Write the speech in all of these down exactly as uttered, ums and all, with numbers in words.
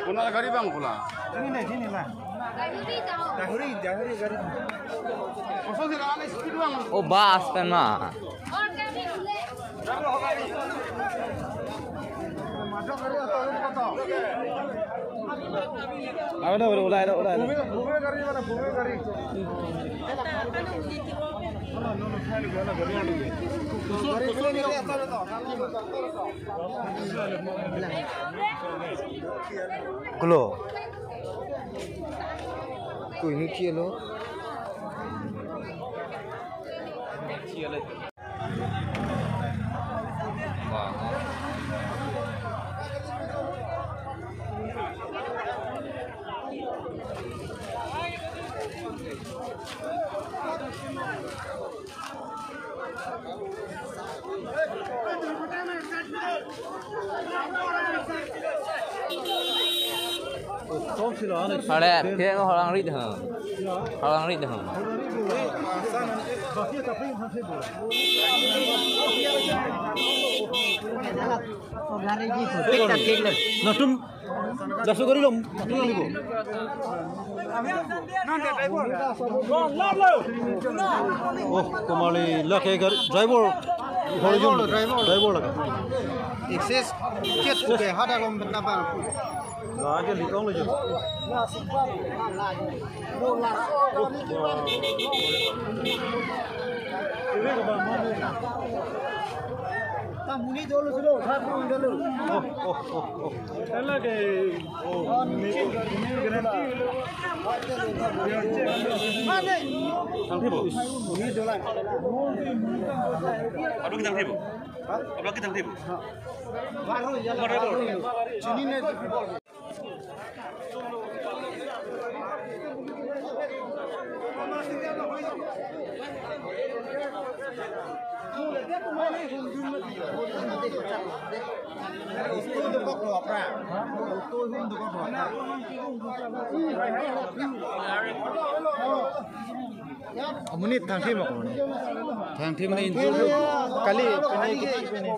Kona gari bang pula? Ini deh, sini lah. Dahuri, dahuri gari. Kosong sih, kan speed bang. Oh, bus pen ma. Ada, ada, ada, ada, ada. Kolo. Ko ini kilo. Are, ke holang rit ha. Holang rit ha. Natum, jaso gari lo, natum lo. Oh, kemali lake gari driver. Driver, driver. Driver lake. Excess, chet ke hada lom benda bang. Lake litong lo jo. Tamuni dolo sudah, satu dolo. Oh, oh, oh, oh. Lake. Thangthibo. Apni thangthibo? Apni thangthibo? Baru ya. Baru. Sini nih. Amonit thangthim ako. Thangthim na injur. Kali, pini, pini, pini.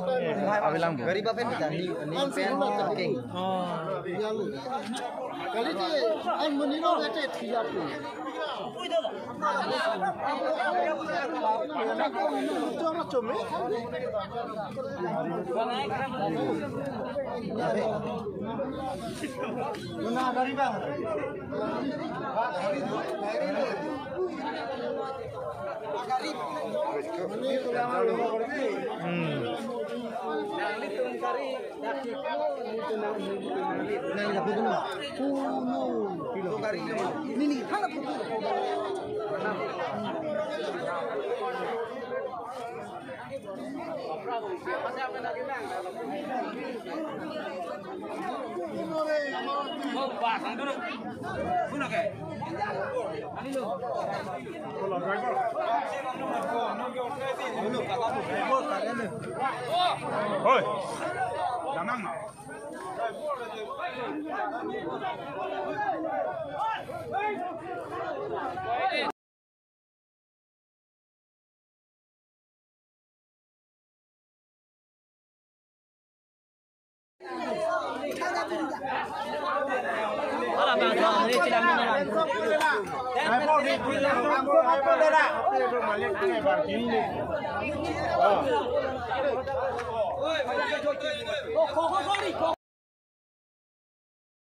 Abilang bo. Gari ba pen kita ni, ni pen, king. Oh. Kali te, an monit lo ete thiya tu. Hmm. Hoi, damnang na.